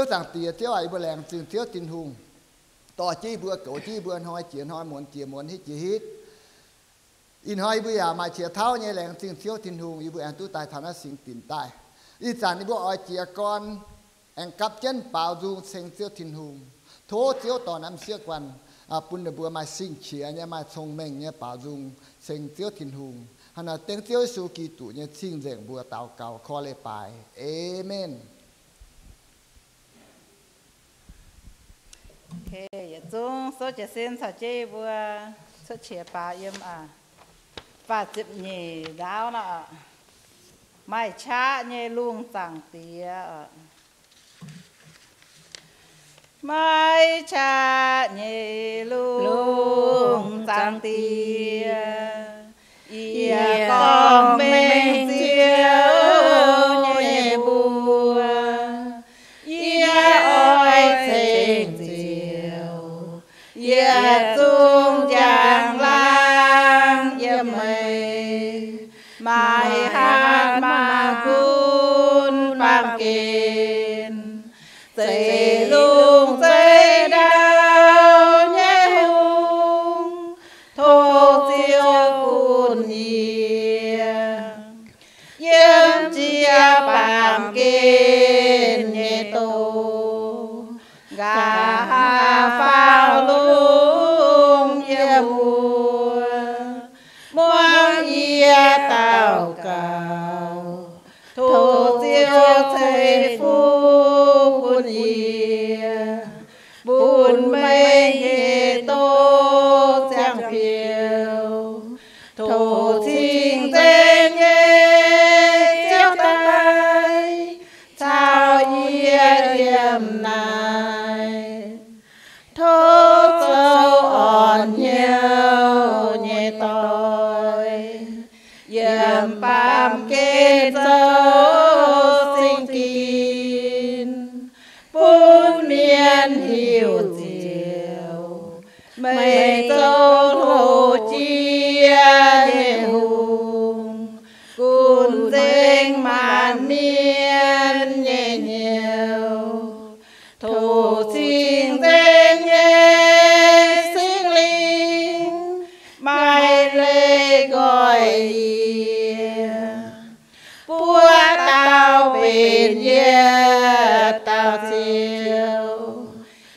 Zaangc Diex, Ziouv aac, yie mbuo laengz zingh Ziouv Tin-Hungh, dorh jienv yie mbuo, goux jienv yie mbuo, hnoi jiex hnoi, muonz jiex muonz, hitv jiex hitv. Ih hnoi yie mbuo yaac maaih qiex tauv nyei laengz zingh Ziouv Tin-Hungh, yie mbuo aengx duqv daaih taux naaiv singx dinc daaih. Ih zanc yie mbuo oix jiez gorn aengx gapv jienv baaux nzung ceng Ziouv Tin-Hungh. Tov Ziouv dorh naaiv m'sieqv guanh bun ninh mbuo maaih sing-qiex nyei, maaih cong-mengh nyei baaux nzung ceng Ziouv Tin-Hungh. Hnangv naaic dengv Ziouv Yesu Giduc nyei cing-nzengc mbuo daux gaux, korv-lienh baaix. Aamen. Yietc zungv souv jiez sin caux jienv yie mbuo cuotv qiex baaux yiem faah ziepc nyeic ndaauv nor, maaih qaqv nyei lungh zaangc diex. Maaih qaqv nyei lungh zaangc diex, yie gorngv mengh Ziouv nyei mbuox. Yie oix ceng Ziouv yietc zungv njang-laangc yiem meih. Maaih hatc maaih gunv baamh gen, zeiv lungh zeiv ndau nyei Hungh, tov Ziouv gunv yie yiem jiex baamh gen nyei doz, nqa'haav faaux lungh yiem wuov. Muangx yie daux gaux, tov Ziouv ceix fuqv bun yie, bun meih nyei doz ziangh biouv. Tov cing-nzengc nyei Ziouv daaih caux yie yiem naaiv. Tov zoux orn hnyouv nyei doic, yiem baamh gen zoux singx ginx, bun mienh hiuv Ziouv, meih zoux hlo jiex nyei Hungh, gunv nzengc maanc mienh nyei hnyouv. Tov cing-nzengc nyei Singx Lingh maaih leiz nqoi yie, buov dauh benx yietc dauh Ziouv.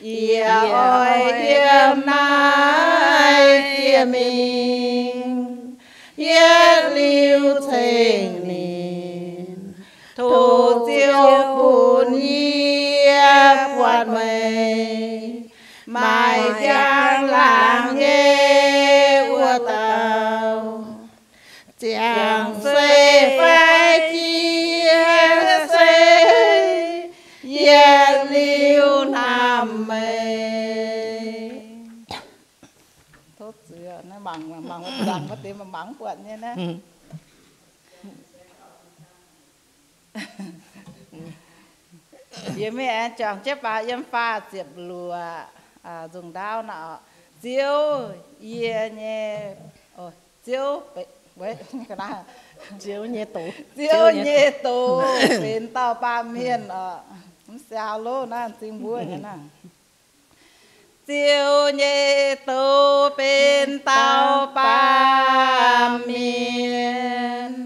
Yie oix yiem naaiv jiex mingh, yietc liuz ceng ninh. Tov Ziouv bun yie buatc meih, maaih njang-laangc nyei wuov dauh. Ziangh se fai jiex se, yietc liuz hnamv meih. Tov zuiz, naaiv mangc, mangc, mangc, mangc, mangc buatc nyei naaiv. Yie mingh aengx juangc jienv baac yiem faah ziepc luoqc nzungh ndaauv nor, Ziouv yie nyei, Ziouv, Ziouv nyei doz benx dauh baamh mienh oc. Mv siaau loh naaiv zing mbuov nyei naaiv. Ziouv nyei doz benx dauh baamh mienh,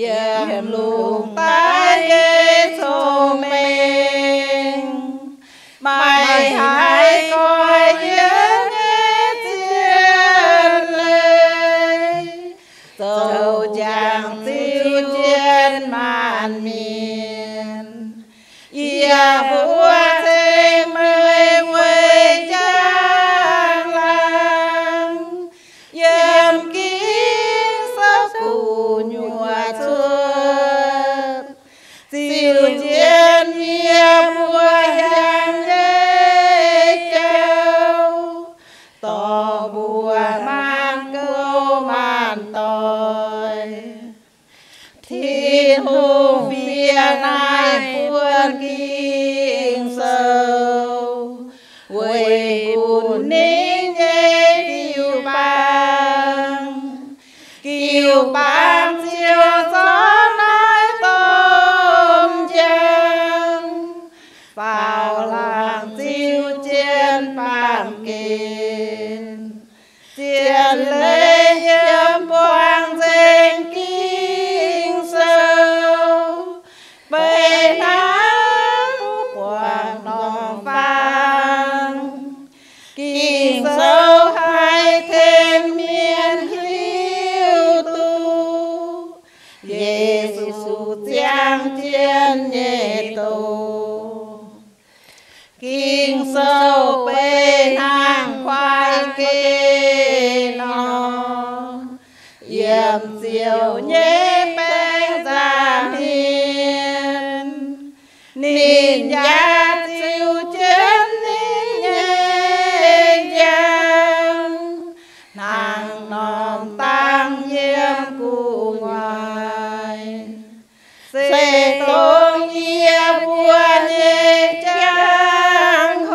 yiem lungh daaih nyei cong-mengh, maaih haiz goiv yiem nyei zien leiz, zoux jangx ziux jienv maanc mienh. Yie mbuo ceng meih weic njang-laangc yiem Ging-Sou gu'nyuoz cuotv, ziux jienv yie mbuo hiaangx nyei jauv, dorh mbuo maanc gouv maanc doic. Tin-Hungh fiev naaiv buonc Ging-Sou, weic bun ninh nyei jiu-baang. Jiu-baang ziouc zorqv naaiv domh njang faaux Leiz yiem buangh nzengc Ging-Sou, beiv hnangv buangh norm faang. Ging-Sou haih tengx mienh hiuv duqv Yesu ziangh jienv nyei doz. Ging-Sou beiv hnangv kuaaiv geh nor, yiem Ziouv nyei baengc zaangc hmien. Ninh yaac ziux jienv ninh nyei njang, hnangv norm dangh yiem gu'nguaaic. Se dongh yie mbuo nyei jangx-hoc,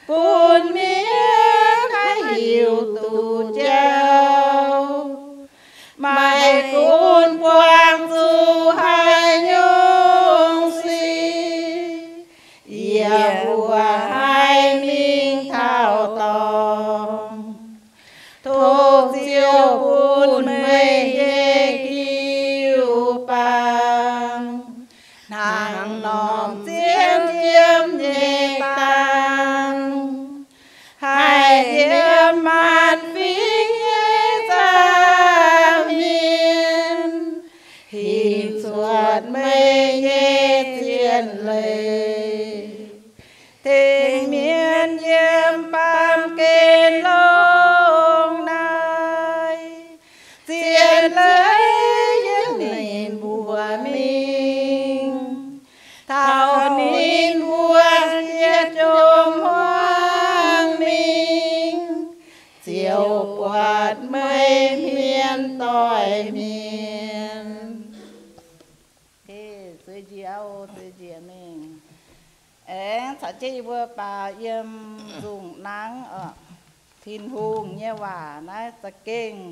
bun mienh haih hiuv duqv jauv. Maiv gunv buangh zuqc haaix nyungc sic, yie mbuo haih mingh taux dorngx. Tov Ziouv bun meih nyei jiu-baang hnangv norm zien yiem nyei dangh, haih yiem maanc fingx nyei zaangc hmien, hingh cuotv meih nyei zien leiz, tengx mienh yiem baamh gen longx naaiv. Zien leiz yiem ninh mbuo mingh, taux ninh mbuo ziouc jomc hmuangx mingh. Ziouv buatc meih hmien doic hmien. Zueiz njiec, zueiz njiec mingh. Aengx caux jienv yie mbuo baaux yiem nzungh nangv oc. Tin-Hungh nyei waac naaiv za'gengh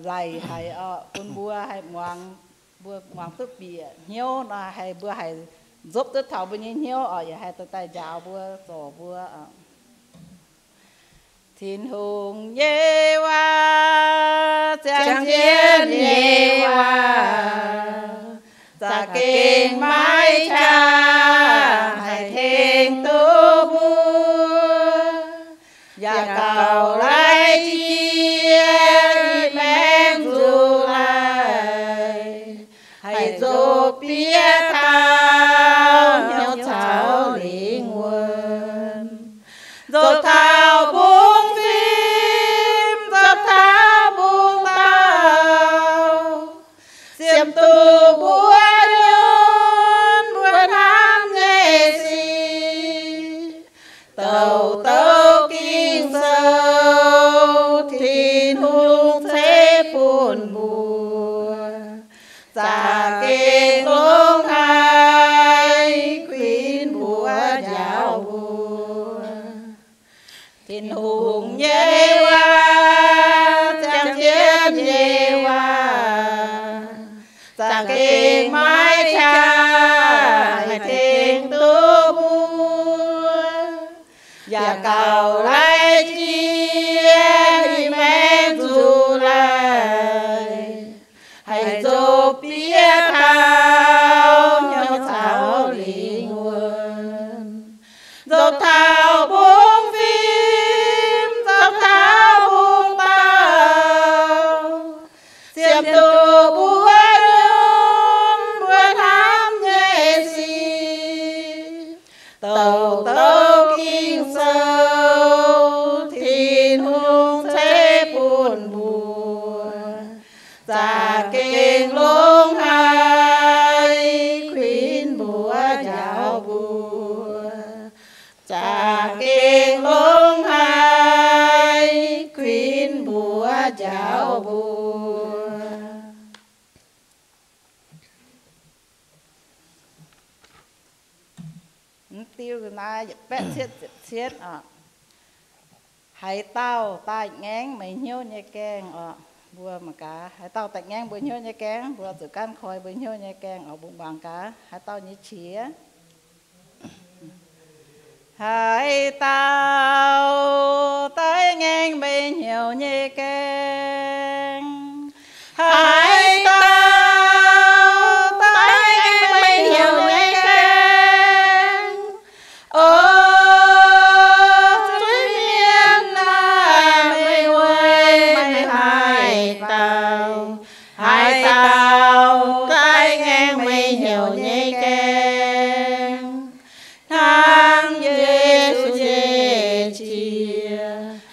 laic haic oc, bun mbuo haih muangx, mbuo muangx duqv bieqc hnyouv nor, haih mbuo haih nzopv duqv taux mbuo nyei hnyouv oc, yaac haih daaih njaaux mbuo, zorc mbuo oc. Tin-Hungh nyei waac, ziangh jienv nyei waac, za'gengh maiv qaqv haih tengx duqv mbuo, yaac gauh la'jiex ih maengx nzuqc laaih, haih nzopv bieqc taux hnyouv caux lingh wuonh. Nzopv taux mbungv fim, nzopv taux mbungv dauh, siemv duqv mbuo nyunc mbuo hnamv nyei sic. Douc douc Ging-Sou Tin-Hungh ceix bun mbuo, za'gengh longx haic kuinx mbuo njaaux mbuo. Tin-Hungh nyei waac, ziangh jienv nyei waac, za'gengh maiv qaqv haih tengx duqv mbuo, yaac gauh la'jiex ih maengx nzuqc laaih, haih nzopv bieqc taux hnyouv caux lingh wuonh. Nzopv taux mbungv fim, nzopv taux mbungv dauh, siemv duqv mbuo nyunc mbuo hnamv nyei sic. Douc douc Ging-Sou Tin-Hungh ceix bun mbuo, za'gengh longx haic kuinx mbuo njaaux mbuo, za'gengh longx haic kuinx mbuo njaaux mbuo. Mv diuh naaiv yietc baeqv cietv ziepc cietv oc. Haaix dauh daaih ngaengv meih hnyouv nyei gaengh oc. Mbuo mangc gaax, haaix dauh daaih ngaengv mbuo hnyouv nyei gaengh, mbuo zuqc gaanv koi mbuo hnyouv nyei gaengh oc. Mbuo mangc gaax, haaix dauh nyei qiex? Haaix dauh daaih ngaengv meih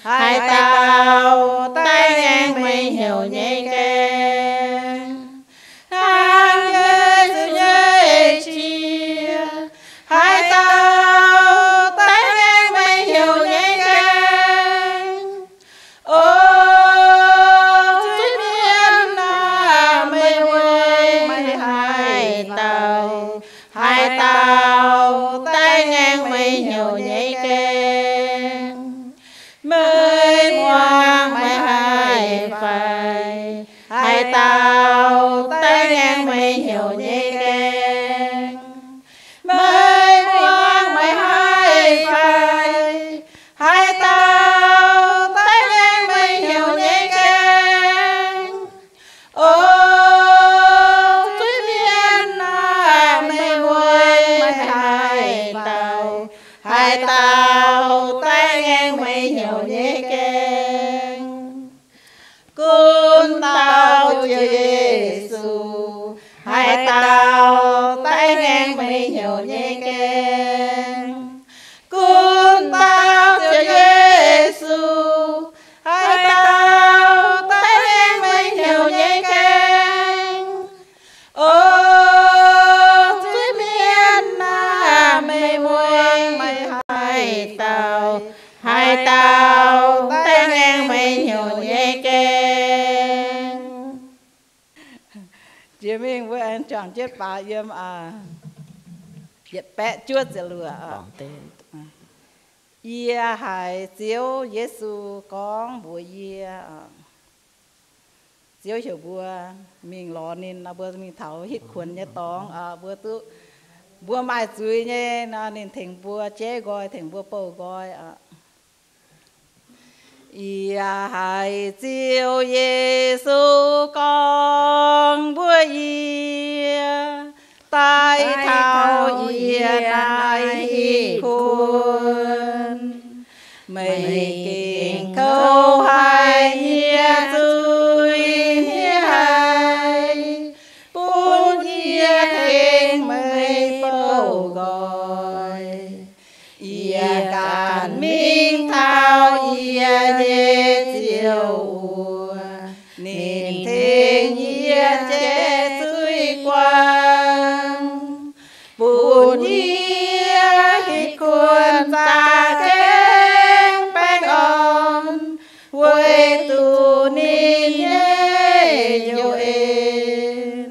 Haaix dauh daiv ngaengc meih hnyouv nyei gaengh, hnangv Yesu nyei qiex. Haaix dauh daiv ngaengc meih hnyouv nyei gaengh, O zuiz-mienh aah! Meih mueiz meih haaix dauh, haaix dauh daiv ngaengc meih hnyouv nyei gaengh? Meih muangx meih haiz fai, haaix dauh daiv ngaengc meih hnyouv nyei gaengh? Meih muangx meih haiz fai, haaix dauh daiv ngaengc meih hnyouv nyei gaengh? O zuiz-mienh aah! Meih mueiz meih haaix dauh, haaix dauh daiv ngaengc meih hnyouv nyei gaengh? Gunv dauh Ziouv Yesu, haaix dauh daiv ngaengc meih hnyouv nyei gaengh? Gunv dauh Ziouv Yesu, haaix dauh daiv ngaengc meih hnyouv nyei gaengh? O zuiz-mienh aah! Meih mueiz meih haaix dauh, haaix dauh daiv ngaengc meih hnyouv nyei gaengh? Jiex mingh mbuo aengx juangc jienv baac yiem yietc baeqv juov ziepc luoqc. Yie haiz Ziouv Yesu gorngv mbuox yie, Ziouv heuc mbuo mingh lorz ninh nor, mbuo mingh taux hitv kuonx nyei dorngx, mbuo duqv, mbuo maaih zuiz nyei nor, ninh tengx mbuo jeiv nqoi, tengx mbuo bouh nqoi. Yie haiz Ziouv Yesu gorngv mbuox yie, daaih taux yie naaiv hitv kuonx, meih gengh kouv haic yie zuiz-hniev haic, bun yie tengx meih bouh nqoi. Yie ganh mingh taux yie nyei Ziouv wuov, ninh tengx yie jaiv zuiz guangc, bun yie hitv kuonx za'gengh baengh orn, weic zuqc ninh nyei hnyouv en.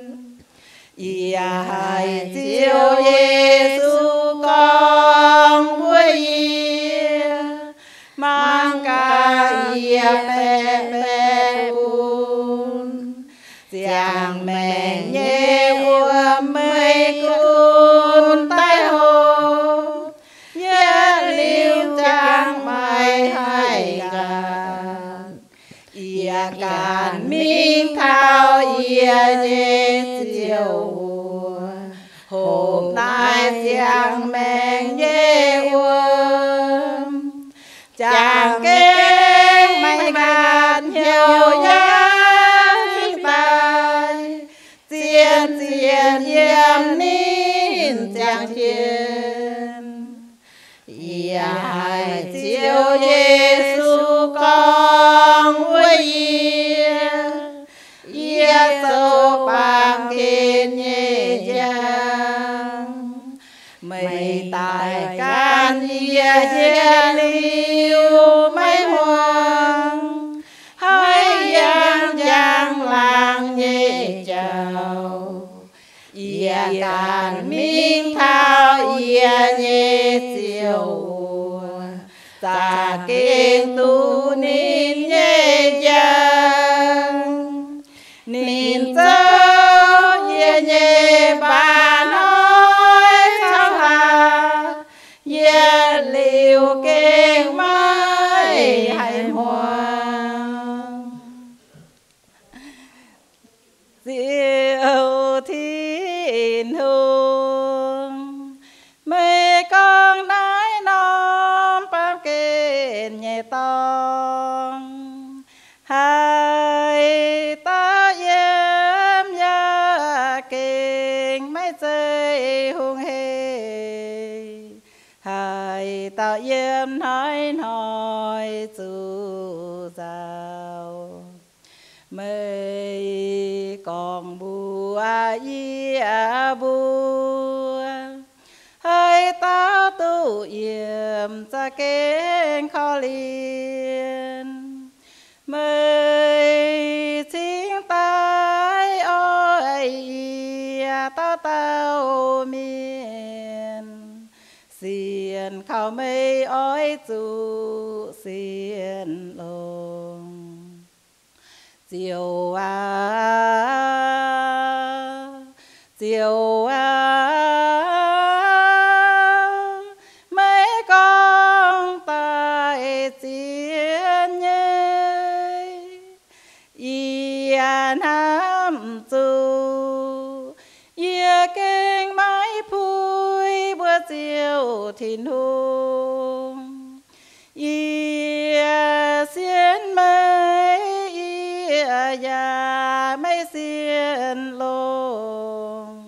Yie haiz Ziouv Yesu gorngv mbuox yie, mangc gaax yie baeqc baeqc bun ziangh maengc nyei wuom-meiv gunv daaih hopv, yietc liuz ziangh maengc haih nqaatc. Yie ganh mingh taux yie nyei Ziouv wuov, hopv naaiv ziangh maengc nyei wuom, jangx gengh maiv nqaatc hnyouv yaac fingx daaih, zien-zien yiem ninh ziangh jien. Yie haiz Ziouv Yesu gorngv mbuox yie, yie zoux baamh gen nyei njang. Meih daaih gan yie yietc liuz maiv hmuangx, haiz yangh njang-laangc nyei jauv. Yie ganh mingh taux yie nyei Ziouv wuov, za'gengh duqv ninh nyei njang. Ninh zoux yie nyei mba'hnoi caux hlaax, yietc liuz gengh maiv haih hmuangx. Ziouv Tin-Hungh, meih gorngv naaiv norm baamh gen nyei dorngx, haaix dauh yiem yaac gengh maiv zeiz hungh heic. Haaix dauh yiem hnoi-hnoi zuqc nzauh. Meih gorngv mbuox yie mbuo, haaix dauh duqv yiem za'gengh korv-lienh. Meih cingx daaih oix yie dauh dauh mienh, sienx kaux meih oix zuqc sienx longx. Ziouv aac, Ziouv aac, meih gorngv daaih zien nyei. Yie hnamv zuqc yie gengh maiv puix mbuo Ziouv Tin-Hungh. Yie sienx meih, yie yaac maiv sienx longx.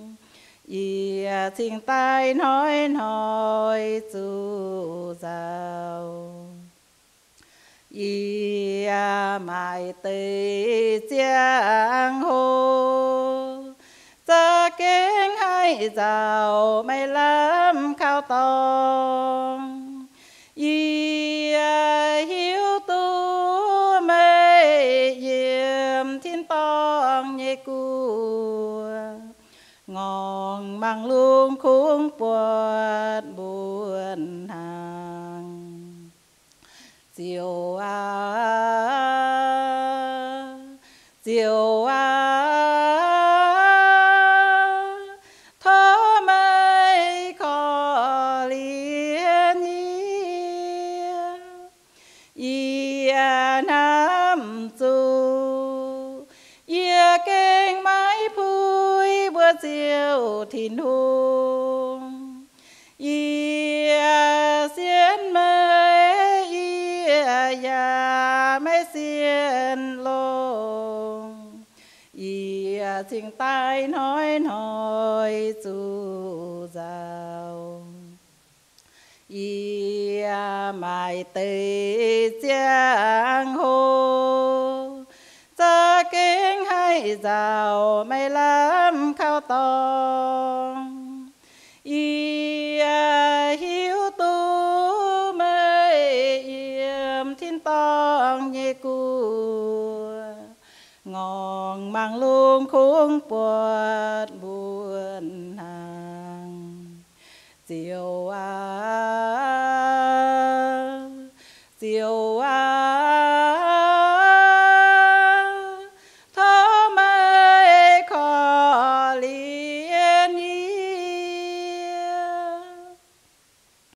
Yie cingx daaih hnoi-hnoi zuqc nzauh. Yie maaih deix ziangh hoc za'gengh haih nzauh meih lamh kaux dorngx. Yie hiuv duqv meih yiem tin-dorngh nyei guoqv ngorngh mangc lungh kungx buatc mbuo hnaangx. Ziouv aac, Ziouv aac, tov meih korv-lienh yie. Yie hnamv zuqc yie gengh maiv puix mbuo Ziouv Tin-Hungh. Yie sienx meih, yie yaac maiv sienx longx. Yie cingx daaih hnoi-hnoi zuqc nzauh. Yie maaih deix ziangh hoc za'gengh haih nzauh meih lamh kaux dorngx. Yie hiuv duqv meih yiem tin-dorngh nyei guoqv ngorngh mangc lungh kungx buatc mbuo hnaangx. Ziouv aac, Ziouv